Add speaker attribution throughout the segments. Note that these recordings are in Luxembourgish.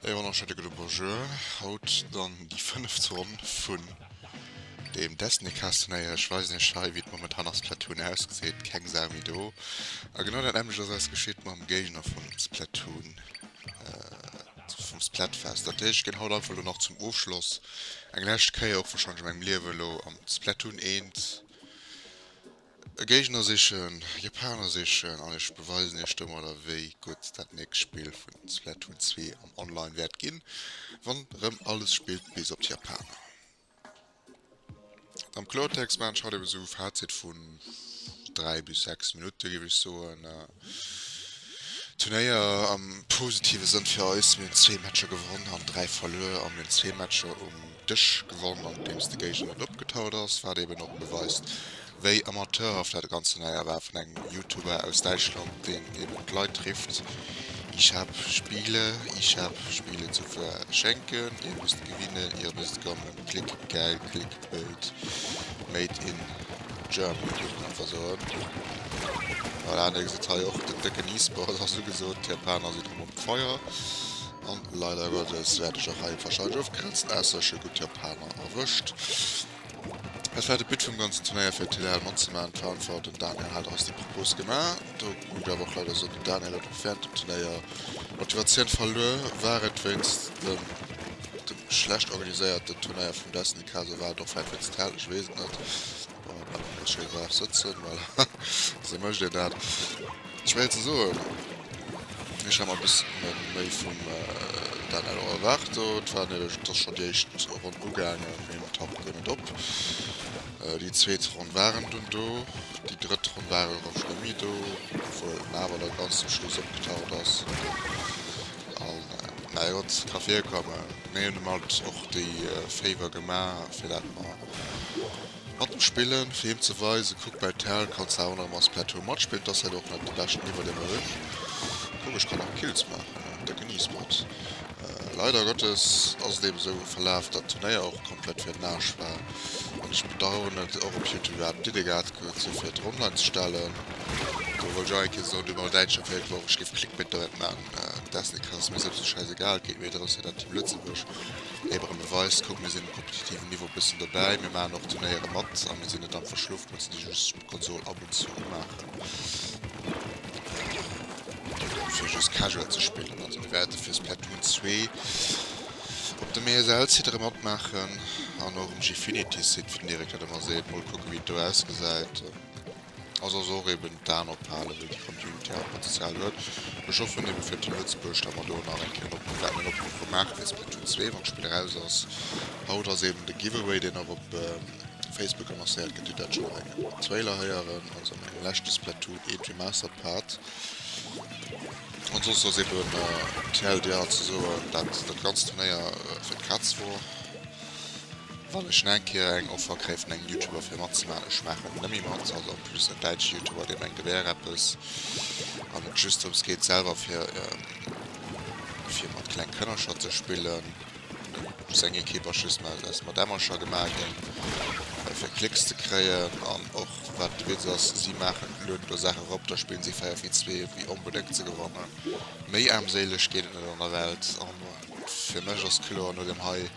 Speaker 1: E wonnerschéine gudde Bonjour. Haut dann déi fënneft Ronn vun dem Destiny Cast Turnéier. Ech weisen iech hei wéi et momentan a Splatoon ausgeséit. Keng Sau méi do. A genau dat nämmlecht ass eis geschitt mam Géigner vun Splatoon, vum Splatfest. Dat heescht ech ginn haut einfach elo nach zum Ofschloss eng lescht Kéier, och wahrscheinlech a mengem Liewen elo, am Splatoon 1 E Géigner sichen, Japaner sichen an ech beweisen iech domadder wéi gutt dat nächst Spill vun Splatoon 2 am Online wäert ginn, wann rëm alles spillt bis op d'Japaner. Am Kloertext maachen ech haut eben esou Fazit vun 3 bis 6 Minutte géif ech soen. Turnéier am positive Sënn fir eis, mir hunn zwee Matcher gewonn an 3 verluer a mir hunn zwee Matcher um Dësch gewonn andeems de Géigner net opgetaucht ass, wat eben och beweist wéi amateurhaft dat ganzt Turnéier war vun engem Youtuber aus Däitschland deen eben d'Leit rifft, Ich hab Spiele, ich hab Spiele zu verschenken, ihr müsst gewinnen, ihr müsst kommen, klick geil, Clickbait, made in Germany géif een einfach soen. Voilà, an dir gesitt hei och den décken E-Sport ass ugesot, d'Japaner sinn erëm um Feier. An leider Gottes wäert ech och hei wahrscheinlech ofkratzen, ausser ech hu gutt Japaner erwëscht. Et war de But vum ganzen Turnéier fir TDL matzemaachen. Et war einfach, den Daniel hat eis déi Propos gemaach. Do muss ech awer och leider soen, den Daniel huet och während dem Turnéier d'Motivatioun verluer. War et wéinst dem dem schlecht organiséierten Turnéier vum Destiny Casa, war et och vläicht wéinst TL, ech weess et net. Bon, bleiwe mer ganz schéi brav sëtzen, voilà, esou mécht een dat. Schwéier ze soen. Ech hat mer e bëssen méi vum Daniel och erwaart do. Et war nämlech, et ass schonn déi éischt Ronn ugaangen, mee en taucht guer net op. Déi zweet Ronn war en dunn do, déi drëtt Ronn war en erëm schonn net méi do, obwuel en awer da ganz zum Schluss opgetaucht ass. An naja gutt, ka virkommen. Mir hunn em alt och déi Favor gemaach, fir dat mer Mat dem Spillen, fir him ze weisen, kuck bei Tel kanns de awer nach ëmmer Splatoon matspillen, et ass halt och net de beschten Niveau dee mer hunn. Kuck ech kann nach Kills maachen, décken E-Sport. Leider Gottes ass et eben esou verlaf dat d'Turnéier och komplett fir den Aarsch war an ech bedaueren et och op Youtube iwwerhaapt d'Idee gehat ze hu fir et online ze stellen. Do wollt ech och eng Kéier soen, du hu mer Däitscher féiert wor ech géif Clickbait domat maachen, Destiny ass mir souwisou schäisegal, et geet mir drëms fir dat Team Lëtzebuerg Eben erëm beweist, kuck mir sinn um kompetitiven Niveau bëssen dobäi, mir maachen och Turnéiere mat a mir sinn net am Verschluffmutzen déi just d'Konsol ab und zu umaachen fir just casual ze spillen. Also mir wäerte fir Splatoon 2 op dem ESL Site erëm matmaachen an och um Gfinity Site, wéi den Eric dat ëmmer seet. Mol kucken wéi et do ausgesäit. A soss och eben d'Aen ophalen, wéi déi Community awer Potenzial huet. Ech hoffen eben fir Team Lëtzebuerg, datt mer do nach eng Kéier en Opruff, wäerten en Opruff erëm maachen fir Splatoon 2, wann d'Spill eraus ass. Haut ass eben de Giveaway, deen och op Facebook annoncéiert gëtt. Dir hutt dat schonn an engem Trailer héieren, also an engem leschte Splatoon 1 Remastered Part. An soss ass eben TLDR ze soen, dat dat ganzt Turnéier fir d'Kaz wor. Wann ech nach eng Kéier eng Offer kréie vun engem Youtuber fir matzemaachen, ech maachen nëmme mat, also en plus en däitsche Youtuber, dee mengt e wär eppes an et just drëms geet selwer fir fir mat kleng Kënnercher ze spillen, seng Ekipp ass just aus mat Ämmercher gemaach ginn fir Klicks ze kréien an och wat de Witz ass, si maachen lueden do Saache rop, da spillen si 4 wéi 2 wéi onbedéngt ze gewannen. Méi aarmséileg geet et net an der Welt an. Fir mech ass kloer, no dem hei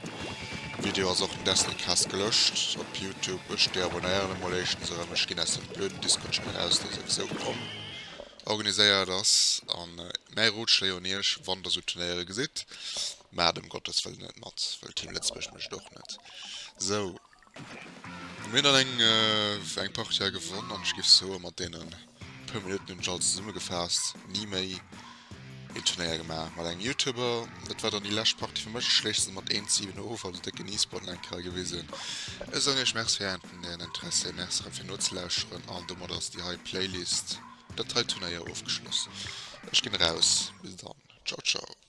Speaker 1: Video ass och den Destiny Cast gelöscht op Youtube. Ech deabonnéieren emol éischtens erëm, ech ginn aus dem blöden Discord Channel raus, dee souwisou onorganiséiert ass. An mäi Rotschléi un iech, wann der sou Turnéiere gesitt, maacht ëm Gottes Wëllen net mat, well Team Lëtzebuerg mécht et och net. Sou, mir hunn dann eng eng Partie hei gewonn an ech géif soen, mat deenen puer Minutten hunn ech alles zesummegefaasst. Ni méi een Turnéier gemaach mat engem Youtuber. Dat war dann déi lescht Partie fir mech. Ech schléisse se mat 1, 7 of, also décken E-Sport nach eng Kéier gewisen. Ech soen iech Merci fir ären Interessi, Merci erëm fir nozelauschteren an domat ass déi hei Playlist, dat hei Turnéier ofgeschloss. Ech ginn eraus, bis dann, ciao ciao.